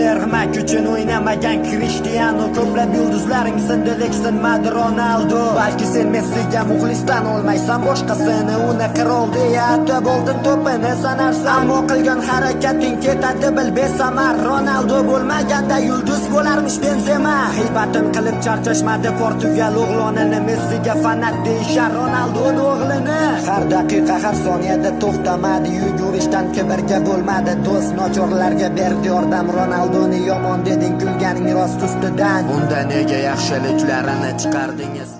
Terma uchun o'ynamagan Krishtianu. Ko'plab yulduzlaring sindi, lek sinmadi Ronaldo. Balki sen Messiga muxlisdan olmaysan boshqasini. Uni qirol deya atab oltin to'pini sanarsan. Ammo qilgan harakating ketadi bil besamar. Ronaldo bo'lmaganda yulduz bo'larmish Benzema. G'iybatin qilib charchashmadi Portugal o'g'lonini. Messiga fanat deyishar Ronaldoni o'g'lini. Har daqiqa, har soniyada to'xtamadi yugurishdan, kibrga bo'lmadi do'st, nochorlarga berdi yordam. Ronaldoni yomon deding, kulganing rost ustidan. Unda nega yaxshiliklarini chiqardingiz?